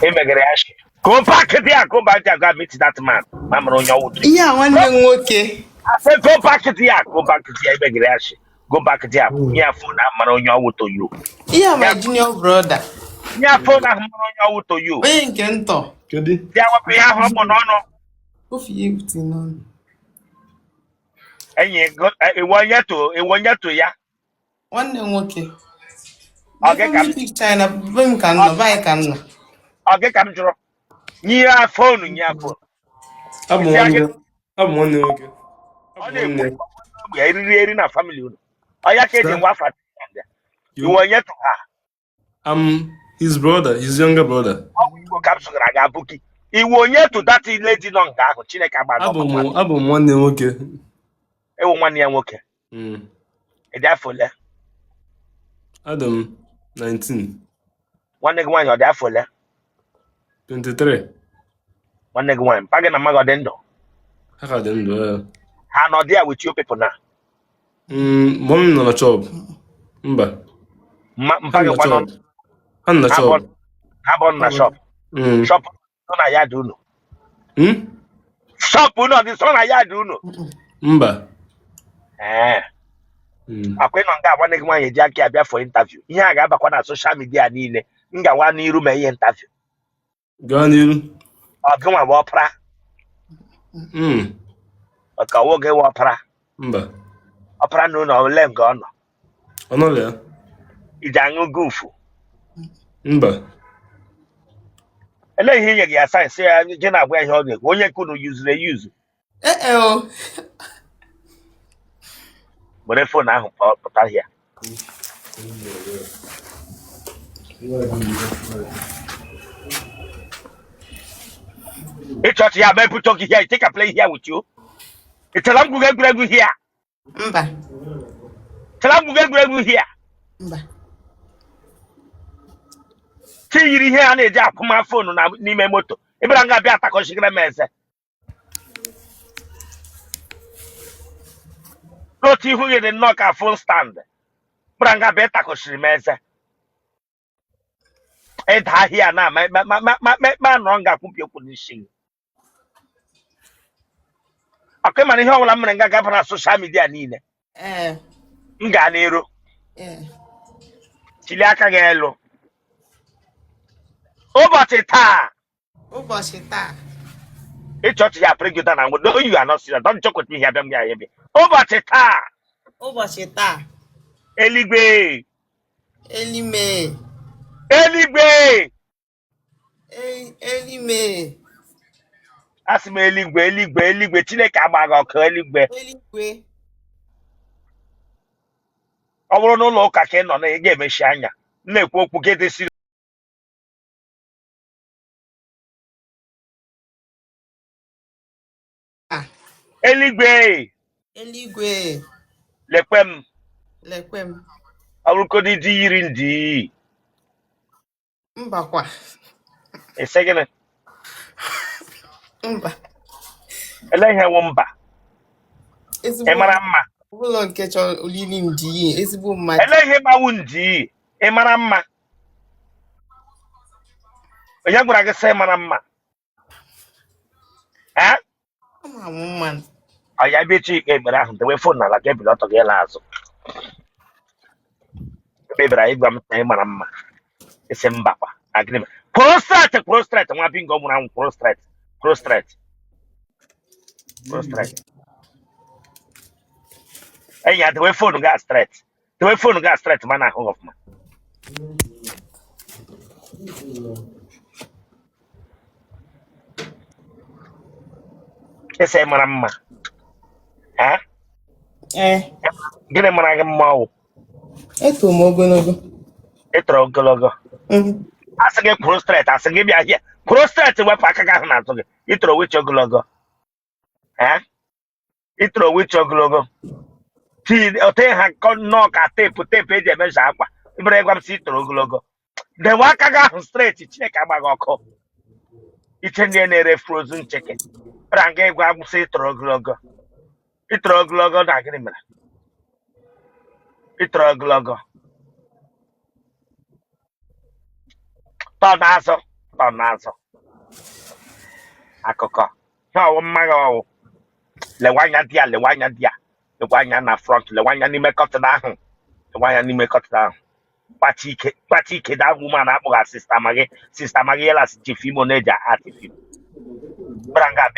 Emegere ya shi. Go back there, go back there, go and meet that man. Ma mara onye ọwụ. Ihe a nwanne m nwoke. I say go back there, go back there, emegere ya shi. Go back there, nye ya phone ahụ mara onye ọwụ to you. Ihe a my junior brother. Nye ya phone ahụ mara onye ọwụ to you. Onye nke ntọ. Kedu? Ya wepụ ihe ahụ ọ kpụ n'ọnụ. Ofe ya ebute n'ọnụ. Enyi iwe onye to ya. Nwanne m nwoke. Ọ gị ka m Family picture na be m ka m nọ, be anyị ka m nọ. Ọ gị ka m jụrụ. Nye ya phone, nye ya phone. Abụ nwanne abụ nwanne nwoke. Ọ na-ekwu ogbe ya eriri eri na family unu. Ọ ya ka eji nwa afa iwe onye to ha. I'm his brother, his younger brother. Ọ bụ Igbo ka m sụgara gị abụki. Iwe onye to that lady nọ nga ahụ Chineke agbaghị Abụ ọkụ m mmadụ. Abụ m nwanne nwoke. Ewu nwanne ya nwoke. Ị dị afọ ole? Adị m 19. Nwanne gị nwaanyị ọ dị afọ ole? 23. Nwanne gị nwaanyị, mpa gị na mma gị ọ dị ndụ? Ha ka dị ndụ, ee. Ha nọ there with you people na? Mom nọ na shop. Mba. Mma Ha mpa nọ gị na kwanụ shop. Ha nọ na ha shop. Ha bụ na shop. Shop nọ na ya dị unu. Shop unu ọ dị so na ya dị unu? Mba. Ee. Akwa ịnọ nga nwanne gị nwaanyị eji aka ya bịa for interview. Ihe a ga-abakwa na social media niile. M gawa n'iru ma ihe interview. Gaa n'iru. Ọ gị nwa bụ ọpara? Ọ ka ọwụ gị nwa ọpara? Mba. Ọpara na ụlọ ole nga ọ nọ? Ọ nọrọ ya. Iji aṅụ gufu? Mba. Elee ihe nye gị ya sayensị ya je na-agwa ya ihe ọ ga-ekwu onye nke unu yuzuru eyuzu? Ee e o. Were phone ahụ pụta hịa. Ịchọchị ya mee pụta gị here, take a play here with you. Ị chọrọ m gwugo egwuregwu here? Mba. Chọrọ m gwugo egwuregwu here? Mba. Chi yiri ihe a na-eji akwụma phone na n'ime moto. Ị bịara nga bịa atakọchigara m eze. N'otu ihu gị dị nnọọ ka phone stand. Bịara nga bịa takọchiri m eze. Ịda ahịa na ma ma ma ma ma ma nọrọ nga kwupi okwu n'isi gị. Ọkụ ịmara ihe ọbụla m mere nga gaba na social media niile. Ee. M gaa n'iru. Ee. Chili aka gị elu. Ụbọchị taa. Ụbọchị taa. Ịchọchị ya pray gị na no, you are not serious. Don't joke with me here. Bịa m ya bịa. Ụbọchị taa. Ụbọchị taa. Eluigwe. Elime. Eluigwe. Elime. Asị m eluigwe, eluigwe, eluigwe. Chineke agbaghị ọkụ eluigwe. Eluigwe. Ọ bụrụ n'ụlọ ụka ka ị nọ na ị ga-emechi anya. M na-ekwu okwu gị dị serious. Ah. Eluigwe. Eluigwe. Lekwe m. Lekwe m. Ọ bụrụgodị di yiri ndị. Mbakwa. Ese gịnị? Mba. Ele ihe wụ mba? Ezigbo Ị mara mma. Ụlọ nke chọrọ olili ndị ezigbo mmadụ. Ele ihe gbawu ndị ị mara mma? Onye gwara gị sị ị mara mma? Eh? Ama m mma. Ọ ya bịa echi ikpe ekpere ahụ dewe phone n'ala ka ebili ọtọ gị ịla azụ. Ebe bịara ịgwa m na ị mara mma. Isi mba kwa. Agịnị mere? Kwụrụ straight, kwụrụ straight, nwa bingo nwụrụ anwụ, kwụrụ straight, kwụrụ straight, kwụrụ straight. Enyi ya dewe phone gị straight. Dewe phone gị straight ma na-ahụ gị ọfụma. Ị sị ị mara mma. Eh? Ee. Gịnị mara gị mma ọwụ? Eto m ogologo. Ị tọrọ ogologo. Asị gị kwụrụ straight, asị gị bịa hịa. Kwụrụ straight, wepụ aka gị ahụ n'azụ gị. Ị tọrọ wichi ogologo. Eh? Ị tọrọ wichi ogologo. Ote ha nnọọ ka tape tape eji emeasure akwa. Ị bịara ịgwa m sị ị tọrọ ogologo. Dewe aka gị ahụ straight, Chineke agbaghị ọkụ. Iche ndị na-ere frozen chicken. Bịara nga ịgwa m sị ị tọrọ ogologo. Ị tọrọ ogologo na gịnị mere? Ị toro ogologo. Tọ n'azụ, tọ n'azụ. Akụkọ. Ihe ọwụ mmaghị ọwụ. Lewe anya di ya, lewe anya di ya. Lewe anya na front, lewe anya n'ime curtain ahụ. Lewe anya n'ime curtain ahụ. Kpachi ike, kpachi ike that woman akpọga Sister Maggi, Sister Maggi yela Chief Imo na-eji ati film. Bịara nga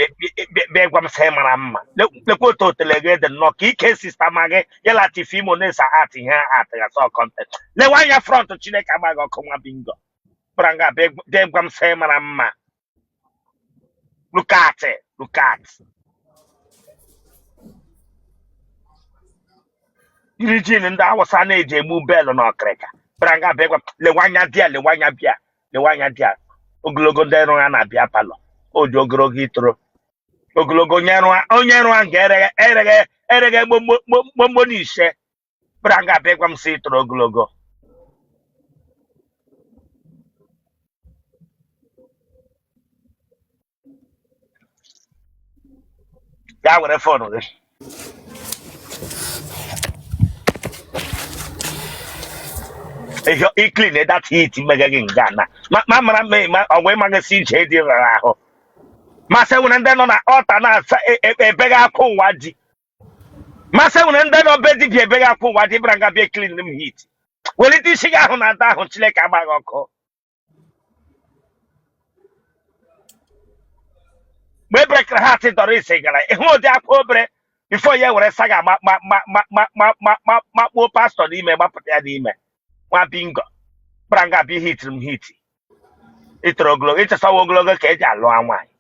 bịa gwa m sị mara mma. Lekwa otu otele gị dị nnọọ ka ike Sister Maggi yela Chief Imo na-esa art ihe art gasọ content. Lewe anya front Chineke agbaghị ọkụ nwa bingo. Bịara nga bịa gwa m sị mara mma. Look at it, look at. Yiri jean ndị Awụsa na-eji egbu belụ na ọkịrịka. Bịara nga bịa gwa m lewe anya bịa lewe anya bịa lewe anya bịa ogologo ndị rụ ya na-abịa parlour o ji ogologo itoro ogologo onye rụ nga ereghe ereghe ereghe gbomgbo na ise bịara nga bịa gwa m sị itoro ogologo. Gaa were phone gị. Ihe ị clean that heat mege gị nga na ma mara ma ọ wee maghị si ije dị rara ahụ masị nwere ndị nọ na altar na-asa ebeghe akwa ụwa ji masị nwere ndị nọ be dibịa ebeghe akwa ụwa ji bịara nga bịa clean m heat welite isi gị ahụ na ada ahụ Chineke agbaghị ọkụ. Mgbe e brekere heart Doris gara ịhụ ụdị akwa obere before ya were saga makpuo pastọ n'ime gbapụta ya n'ime nwa bingo bịara nga bịa hitiri m heat ịtọrọ ogologo ịchasawa ogologo ka eji alụ nwaanyị.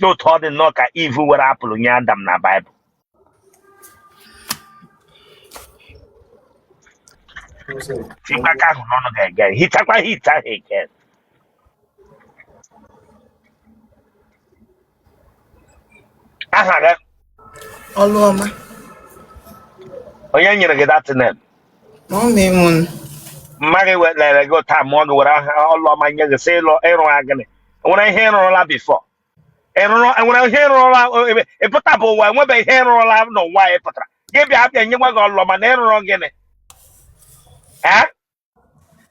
N'otu ọ dị nnọọ ka Eve were apple nye Adam na Baịbụl. Tikwa aka ahụ n'ọnụ ga-ege hichakwa heat ahụ eke aha gị? Ọlụọma. Onye nyere gị that name? Mummy m. Mma gị lere gị taa mụọ gị were aha Ọlụọma nye gị sị ịlụ ịrụ gịnị nwere ihe ịrụrụla before ịrụrụ enwere ihe ịrụrụla ịpụta bụ ụwa enwebe ihe ịrụrụla n'ụwa ị pụtara gị bịa bịa nyekwa gị Ọlụọma na ịrụrụ gịnị ee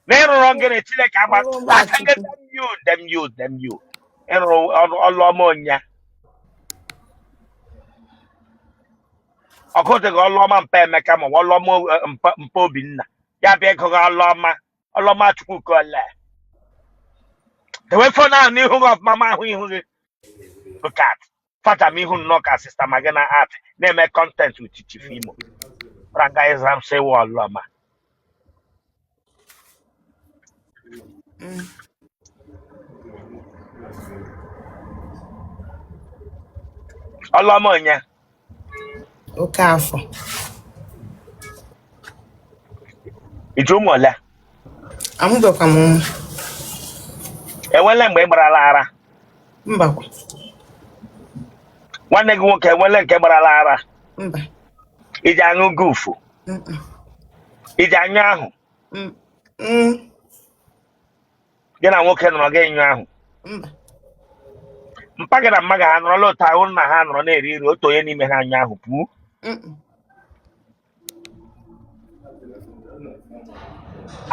na ịrụrụ gịnị Chineke agba Ọlụọma aka gị. Chukwu. Damn you, damn you, damn you. Ịrụrụ ọrụ Ọlụọma onya ọkụ dị gị Ọlụọma mpa Emeka ma ọ bụ Ọlụọma mpa Obinna ya bịa ịgụ gị Ọlụọma Ọlụọma Chukwuka ole dewe phone ahụ n'ihu gị ọfụma ma ahụ ihu gị. Look at fata m ihu nnọọ ka Sister Maggi na art na-eme content with Chief Imo ranga Islam say Ọlụọma. Ọlụọma onye? Okafọ. Iji ụmụ ole? Amụbekwa m nwa. Enwele mgbe ị gbarala ara? Mbakwa. Nwanne gị nwoke enwele nke gbarala ara? Mba. Iji aṅụ gufu? Mm-mm. Iji anyụ ahụ? Mm. Gị na nwoke nọrọ gị nyụ ahụ? Mba. Mpa gị na mma gị ha nọrọla otu ahụ na ha nọrọ na-eri nri otu onye n'ime ha anyụ ahụ pụọ?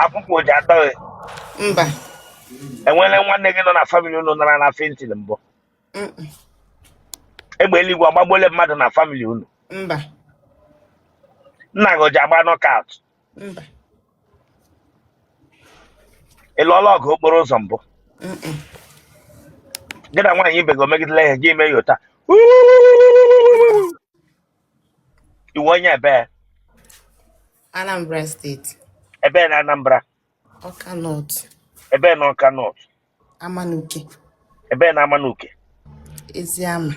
Akwụkwọ ji atọ gị? Mba. Enwele nwanne gị nọ na family unu nara na fainting mbụ? Egbe eluigwe agbagbuole mmadụ na family unu? Mba. Nna gị o ji agba knockout? Mba. Ị lụọla ọgụ okporo ụzọ mbụ? Gị na nwaanyị ibe gị o megidela ihe gị eme ya ụta iwe onye ebe? Anambra State. Ebe na Anambra? Ọka North. Ebe na Ọka North? Amanuke. Ebe na Amanuke? Eziama.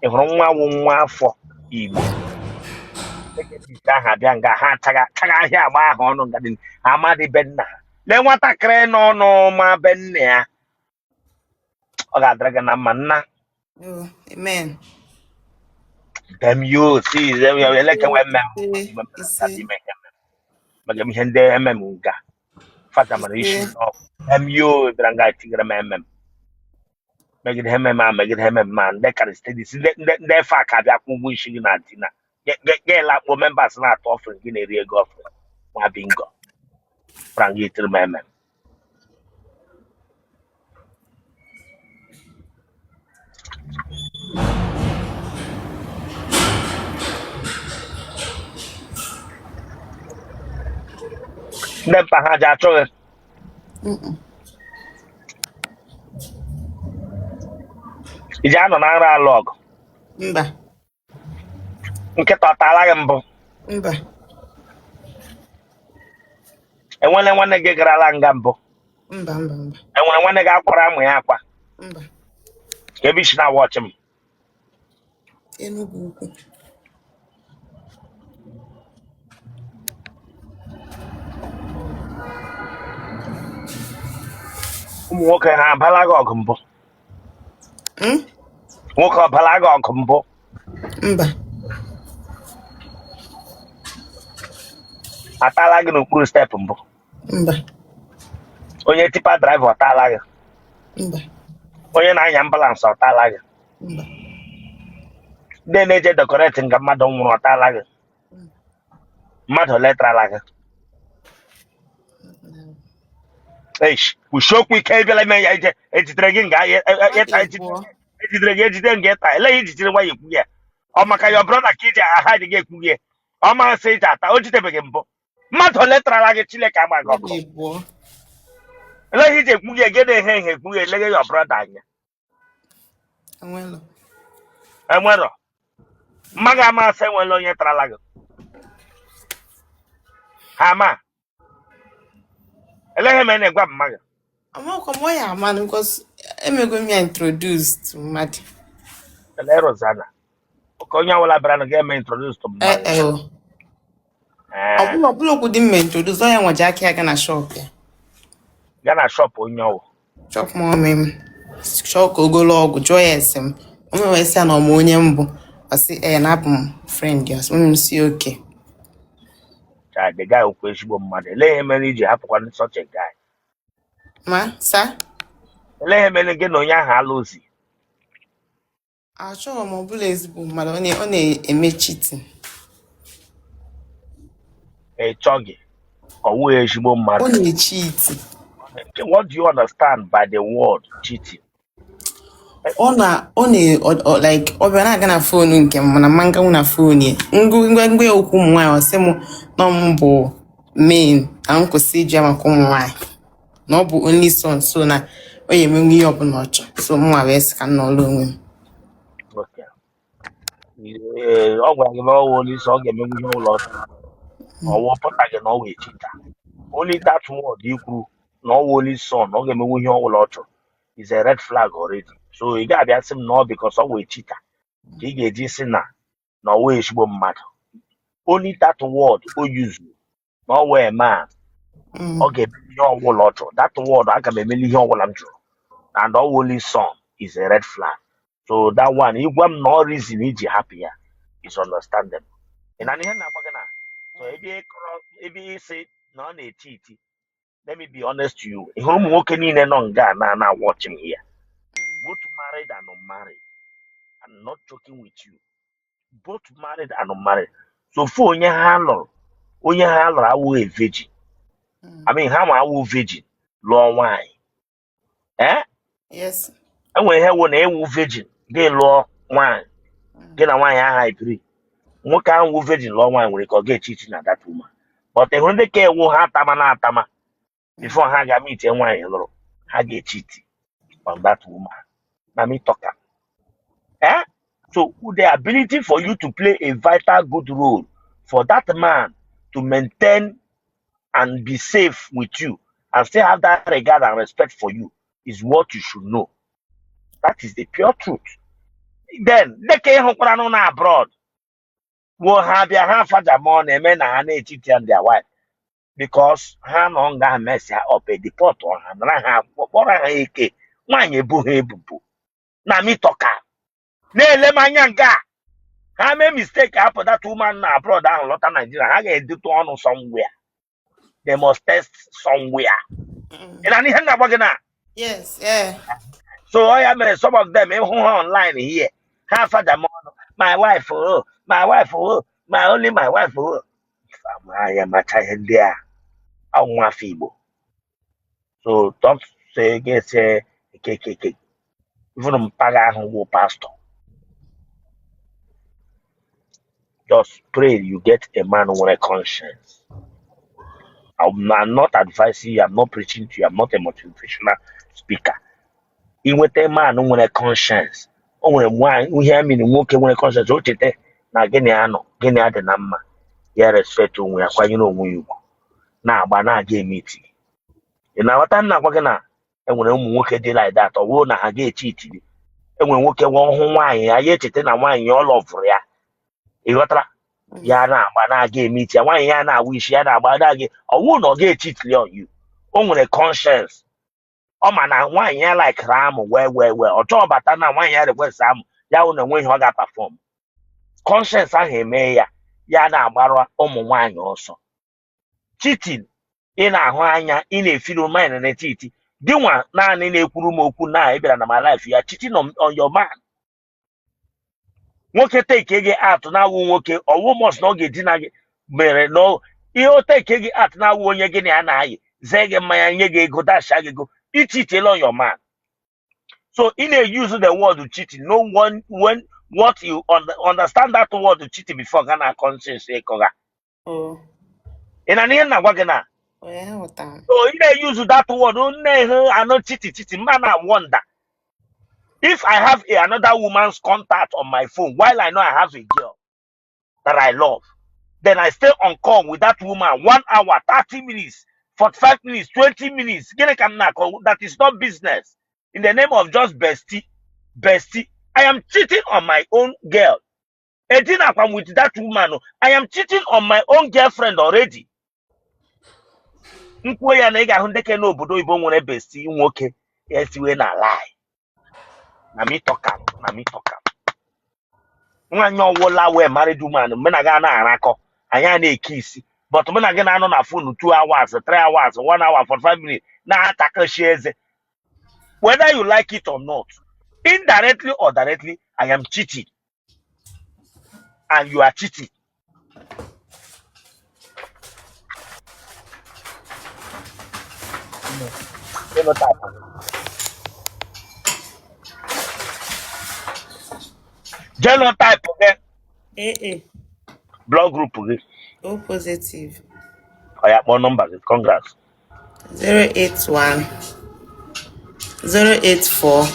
Ị hụrụ nwa wụ nwa afọ Igbo ahụ abịa nga ha chaga chaga ahịa agba ahụ ọnụ nga dị amadị be nna ha lee nwatakịrị nọ n'ọma be nna ya ọ ga-adịrị gị na mma nna. Oh, amen. Dem you see them you eleke wee mmem Ise, ise, maka ihe ndị emem nga fata mara isi ise. Dem you bịara nga tigara m emem. Megide ememe a, megide ememe a, ndị calisthenics, ndị efe aka bịa kwụ ụgwọ isi gị na dina ga-elakpo members na-atụ offering gị na-eri ego offering nwa bingo gwara gị tiri m emem. Ndị mpa ha ji achọ gị? Iji anọ na nrọ alụ ọgụ? Mba. Nkịta ọ taala gị mbụ? Mba. Enwele nwanne gị garala nga mbụ? Mba, mba, mba. Enwere nwanne gị akwara amụ ya akwa? Mba. Ka ebe isi na-awatch m? Enugwu Ukwu. Ụmụ nwoke ha abala gị ọgụ mbụ? Hmm? Nwoke ọ bala gị ọgụ mbụ? Mba. Atala gị n'okpuru step mbụ? Mba. Onye tipper driver ọ taala gị? Mba. Onye na-anya ambulance ọ taala gị? Mba. Ndị na-eje decorate nga mmadụ nwụrụ ọ taala gị? Mmadụ ole tarala gị? Eish, kwusie okwu ike. Ịbịala ime ya ije ejidere gị nga ịta, ejidere gị ejide nga ịta ele ihe ijijiri nwa ya ekwu ya. Ọ maka your brother ka iji aha gị ekwu gị ọ masị iji ata o jidebeghị mbụ. Mmadụ ole tarala gị? Chineke agba gị ọkụ. Ele ihe iji ekwu gị ege na-ehe ihe ekwu gị eleghe your brother anya. Enwerọ mma gị amasị enwela onye tarala gị ha ma ele ihe mere na-egwa mma gị. Amakwa m onye ama because emego m ya introduce to mmadụ. Ele Rosanna ka onye ọbụla bịara na ga-eme introduce to mma gị. Ee, o. Ọ bụla okwu dị mma introduce onye nwaji aka ya ga na shop ya. Gaa na shop onye ọwụ? Shop mummy m chọọ ka o golo ọgwụ, jụọ ya ese m. O wee sị ya na ọ ma onye mbụ. Ọ sị ee, na abụ m friend ya. Mummy m si okay. Chai, the guy okwu ezigbo mmadụ. Elee ihe mere iji hapụkwa such a guy? Ma sa? Elee ihe mere gị na onye ahụ alụzi? Achọghị m, ọ bụla ezigbo mmadụ, ọ na-eme cheating. Ị chọghị ọ wụghị ezigbo Ọ mmadụ. na-echeat. What do you understand by the word cheating? Ọ na like ọ bịa na-aga na phone nke m mana mma nganwu na phone ya. Ngwa ngwa ngwa ya okwu ụmụ nwaanyị, ọ sị m na m bụ main, na m kwụsị iji ya maka ụmụ nwaanyị, na ọ bụ only son, so na ọ ya emenwu ihe ọbụla ọ chọrọ, so mụnwa wee sị ka m nọrọ onwe m. Okay. Ee, ọ gwara gị na ọ wụ only son, ọ ga-emenwu ihe ụlọ ọwụ pụta gị na ọ wụ cheater. Only that word i kwuru na ọ wụ only son, ọ ga-emenwu ihe ọbụla ọ chọrọ is a red flag already. So ị ga-abịa sị m na ọ because ọ wụ cheater ka ị ga-eji sị na ọ wụ ezigbo mmadụ. Only that word o use na ọ wụ a man, ọ ga-eme ihe ọbụla ọ chọrọ, that word aga m emeli ihe ọbụla m chọrọ and ọ wụ only son is a red flag. So that one, ịgwa m na ọ reason iji hapụ ya is understandable. Ị na ihe na-agwa gị na so ebe ị kọrọ ebe isi na ọ na-echeat, let me be honest to you, ị hụrụ ụmụ nwoke niile nọ nga na watch m here, both married and unmarried, I'm not joking with you, both married and unmarried, so far onye ha lụrụ awụghị a virgin. I mean, ha ma awụ virgin lụọ nwaanyị, eh. Yes. Enwere ihe wụ na ewu virgin gị lụọ nwaanyị, gị na nwaanyị aha ebiri. Nwoke ahụ wụ virgin lụọ nwaanyị nwere ka ọ ga-echeat na that woman, but ị hụrụ ndị ka ewu ha atama na atama before ha ga meet nwaanyị lụrụ, ha ga-echeat on that woman na me talk am, eh. So the ability for you to play a vital good role for that man to maintain and be safe with you and still have that regard and respect for you is what you should know. That is the pure truth. Then dịka ịhụkwara nụ na abroad wuo ha bịa ha faja ma ọ na-eme na ha na-echeat on their wife because ha nọ nga mess ha up, deport ha, nara ha akwụkwọ, kpọrọ ha eke nwaanyị ebu ha ebubo na mitọka na-ele m anya nga a. Ha mee mistake hapụ that woman na abroad ahụ lọta Nigeria, ha ga-edute ọnụ somewhere. They must test somewhere. Ị na ihe m na-agwa gị na? Yes, yeah. So ọ ya mere some of them ịhụ ha online here, ha fada m ọnụ, my wife oh, my wife oh, my only my wife oh. Anya macha ihe ndị a nwa afọ Igbo. So don't say gị say kekeke even mpaghara ahụ wụ pastor. Just pray you get a man nwere conscience. I'm not advising you, I'm not preaching to you, I'm not a motivational speaker. Inweta man nwere conscience, o nwere nwaanyị ihe a mere nwoke nwere conscience, o cheta na gịnị anọ gịnị adị na mma, ya respect onwe ya, kwanyere onwe ya ugwu, na-agba na-aga eme iti. Ị na-aghọta m na-agwa gị na enwere ụmụ nwoke dị like that. Ọ bụrụ na ha ga-eche itiri, enwere nwoke nwa ọhụ nwaanyị ya, ya echeta na nwaanyị ya ọ loveụrụ ya. Ị ghọtara? Ya na-agba na-aga eme iti ya, nwaanyị ya na-awụ isi ya na-agba na-aga. Ọ bụrụ na ọ ga-eche itiri on you, o nwere conscience, ọ ma na nwaanyị ya likere amụ wee wee wee ọ chọọ bata na nwaanyị ya request amụ ya wụ na enwe ihe ọ ga-perform. Conscience ahụ eme ya, ya na-agbara ụmụ nwaanyị ọsọ. Cheating ị na-ahụ anya, ị na-efeel mind n'etiti gị nwa naanị na-ekwuru m okwu na ị bịara na my life ya cheating on your man. Nwoke take gị out na-awụ nwoke ọwụ must na ọ ga-edina gị mere na ihe o take gị out na-awụ onye gị na ya na-ayị zee gị mmanya, nye gị ego, dasha gị ego, icheatela on your man. So ị na-use the word cheating, no one when what you understand that word cheating before ga na conscience ịkọga. Oh. Ị na ihe m na-agwa gị na Oh, ya ghọtara m. So ị na-use that word nne ha anụ cheating cheating mma na wonder if I have another woman's contact on my phone while I know I have a girl that I love, then I stay on call with that woman 1 hour, 30 minutes, 45 minutes, 20 minutes. Gịnị ka m na-akọ? That is not business. In the name of just bestie, bestie, I am cheating on my own girl. Edinakwa with that woman, I am cheating on my own girlfriend already. Nkwuo ya na ị ga-ahụ ndeke n'obodo oyibo nwere bestie nwoke ya esiwe na lie. Na me talk am, na me talk am. Nwaanyị ọwụla wee married woman, mụ na gị a na-arakọ, anyị a na-eke isi, but mụ na gị na-anọ na phone 2 hours, 3 hours, 1 hour, 45 minutes, na-atakashi eze, whether you like it or not, indirectly or directly, I am cheating and you are cheating. Genotype genotype gị? AA. Blood group gị? O positive. Ọ ya, kpọọ nọmba gị. Congrats. 081 084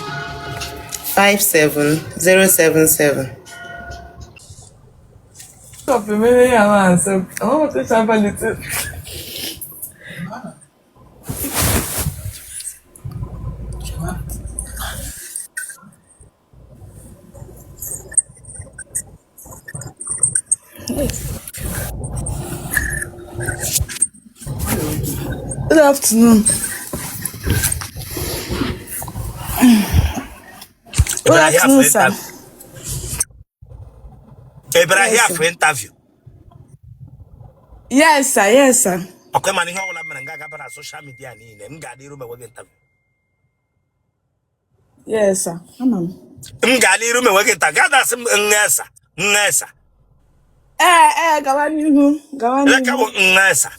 57 077. Stop emere ya ma accept. I want to abalị. Good afternoon. Ị Good bịara here for afternoon, sir. interview? Ị bịara Yes, here sir. for interview? Yes, sir. Yes, sir. Ọkwa mana ihe ọbụla mere nga agaba na social media niile, m ga-adị iru ma enweghị interview. Yes, sir. Ama m. M ga n'iru ma enweghị interview, ga dasị m nghesa nghesa. Ee, gawa n'ihu. Gawa Leka n'ihu. bụ nghesa.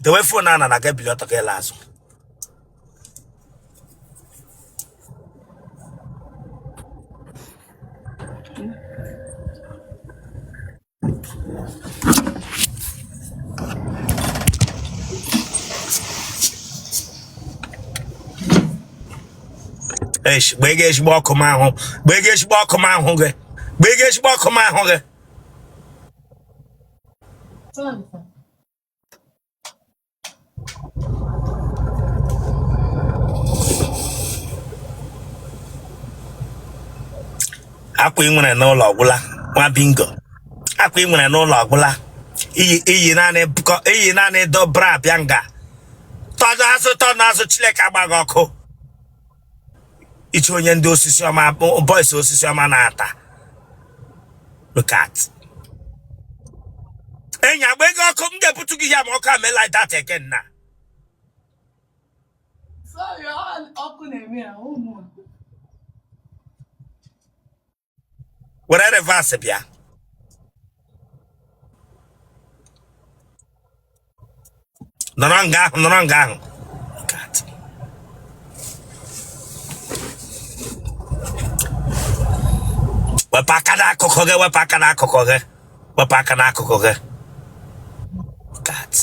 Dewe phone a na ga bili ọtọ ka ịla azụ. Eish, gbee gị ezigbo ọkụ m ahụ, gbee gị ezigbo ọkụ m ahụ gị, gbee gị ezigbo ọkụ m ahụ gị. Akwa ị nwere n'ụlọ ọgwụla, nwa bingo. Akwa ị nwere n'ụlọ ọgwụla. Iyi naanị iyi naanị do bra bịa nga. Tọnụ azụ, tọnụ azụ. Chineke agbaghị ọkụ. Iche onye ndị osisi ọma, boys osisi ọma na-ata. Look at enyi agba ego ọkụ, m ga-ebutu gị ya ma ọkụ ame like that again na. Sorry, ọkụ na-eme ya, ụmụ. Were reverse bịa. Nọrọ nga ahụ, nọrọ nga ahụ. Look at. Wepụ aka n'akụkụ gị, wepụ aka n'akụkụ gị, wepụ aka n'akụkụ gị. Look at.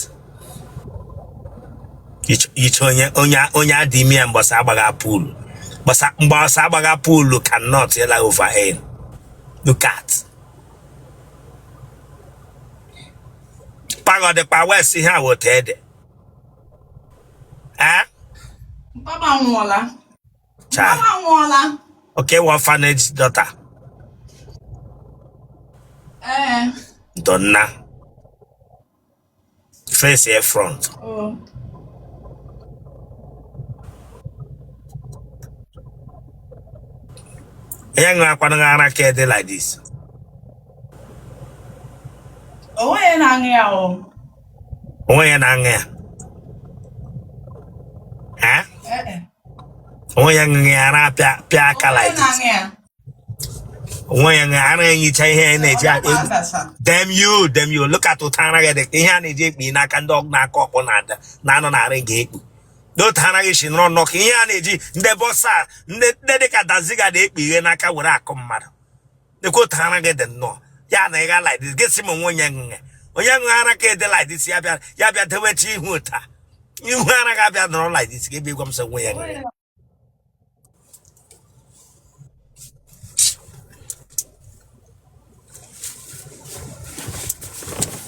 Iche onye onye onye adị ime ya mgbasa agbagha pool. Gbasa mgbasa agbagha pool cannot yela over in. Look at. Pago dịkwa west ihe a wote ede. Eh? Papa anwụọla. Chai. Papa anwụọla. Okay, orphanage daughter. Ee. Donna. Face here front. Oh. Ihe ṅụrụ akwanụ ara ka ede like this. O nweghị na-aṅụ ya o. Onwe ya na-aṅụ ya. Eh? Ee. Onwe ya ṅụrụ ya ara pịa pịa aka O nweghị like this. na-aṅụ ya. Onwe ya ṅụrụ ara enyicha ihe a na-eji Ọ egwu. na-azacha. Damn you, damn you. Look at ụta ara gị dị ka ihe a na-eji ekpu n'aka ndị ọgụ na-akọ ọkpọ na-ada na-anọ na-arị ga-ekpu. N'otu ara gị si nọrọ nnọọ ka ihe a na-eji ndị bọsa ndị ndị dịka daziga na-ekpu ihe n'aka were akụ mmadụ. Lekwa otu ara gị dị nnọọ. Ya na ịga like this. Gị sị m onwe onye ṅụṅụ. Onye ṅụṅụ ara ka ede like this ya bịa ya bịa dewecha ihu ụta. Ihu ara gị abịa nọrọ like this gị bịa gwa m sị onwe ya ṅụṅụ.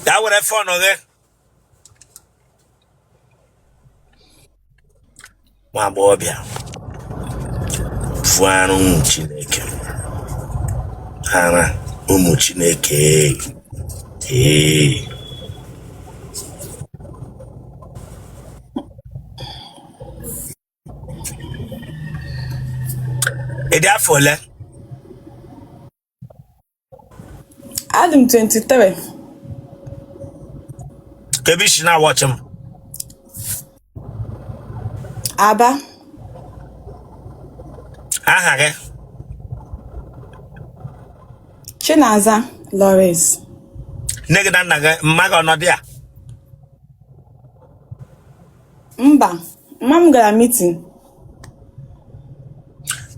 Gaa were phone gị. Nwa agbọghọbịa fụọ ara ụmụ Chineke. Ara ụmụ Chineke. Ee. Ị dị afọ ole? Adị m 23. Ka ebe i si na-awatch m. Aba. Aha gị? Chinaza Lawrence. Nne gị na nna gị mma gị ọnọdụ ya? Mba, mma m gara meeting.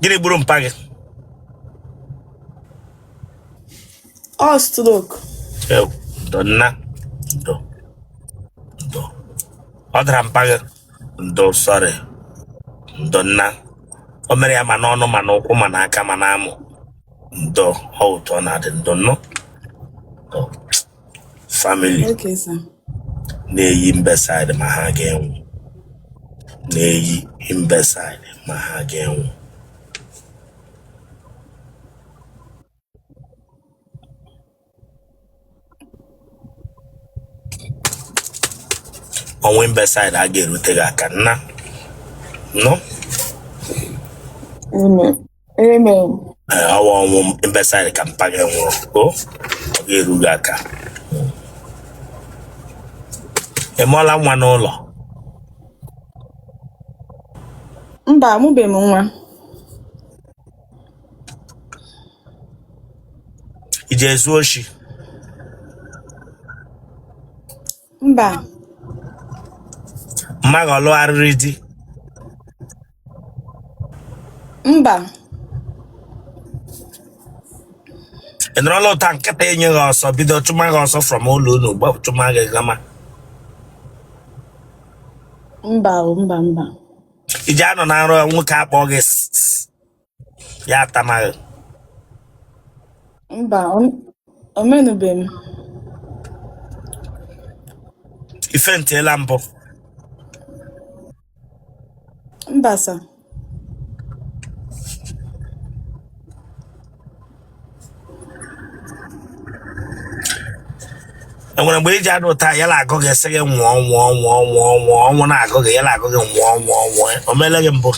Gịnị gburu mpa gị? Ọ stroke. Ew, ndo nna. Ndo. Ndo. Ọ dara mpa gị? Ndo, sorry. Ndo nna. O mere ya ma n'ọnụ ma n'ụkwụ ma n'aka ma n'amụ. Ndo, ọ ụtọ na-adị ndo nnụ. Ndo. Family Okay, sir. Na-eyi imbecile ma ha ga-enwu. Na-eyi imbecile ma ha ga-enwu. Ọnwụ imbecile a ga-erute gị aka nna. Nọ? Amen. Amen. Ee, ọwa ọnwụ imbecile ka mpa gị nwụrụ. O, ọ ga-eru gị aka. Ị mụọla nwa n'ụlọ? Mba, amụbeghị m nwa. I ji ezu oshi? Mba. Mma gị ọ lụgharịrị di? Mba. Ị nọrọla ụta nkịta enye gị ọsọ bido chụma gị ọsọ from ụlọ unu gba chụma gị gama? Mba o, mba mba. I ji anọ na nrọ nwoke akpọ gị sss, ya atamaghị? Mba, o menube m. Ife ntiela mbụ? Mba, sir. Enwere mgbe iji anụ ụta ya na-agụ gị sị gị nwụọ nwụọ nwụọ nwụọ nwụọ ọnwụ na-agụ gị ya na-agụ gị nwụọ nwụọ nwụọ o meela gị mbụ?